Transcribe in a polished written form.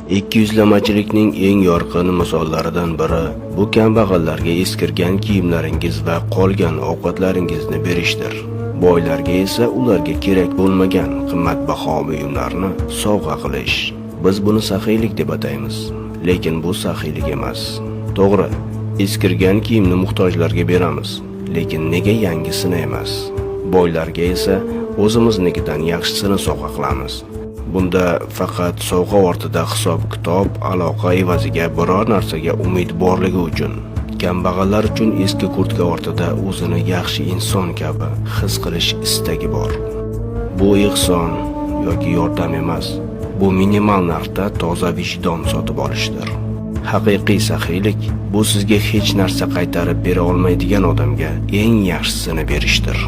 Ikkiyuzlamachilikning eng yorqin misollaridan biri bu kambag'allarga eskirgan kiyimlaringiz va qolgan ovqatlaringizni berishdir. Boylarga esa ularga kerak bo'lmagan qimmatbaho buyumlarni sovg'a qilish. Biz buni saxiylik deb ataymiz, lekin bu saxiylik emas. To'g'ri, eskirgan kiyimni muhtojlarga beramiz, lekin nega yangisini emas? Boylarga esa o'zimiznikidan yaxshisini sovg'a qilamiz. Bunda faqat sovg'a ortida hisob-kitob, aloqa evaziga biror narsaga umid borligi uchun. Kambag'allar uchun eski kurtka ortida o'zini yaxshi inson kabi his qilish istagi bor. Bu ehson yoki yordam emas. Bu minimal narxda toza vijdon sotib olishdir. Haqiqiy saxiylik bu sizga hech narsa qaytarib bera olmaydigan odamga eng yaxshisini berishdir.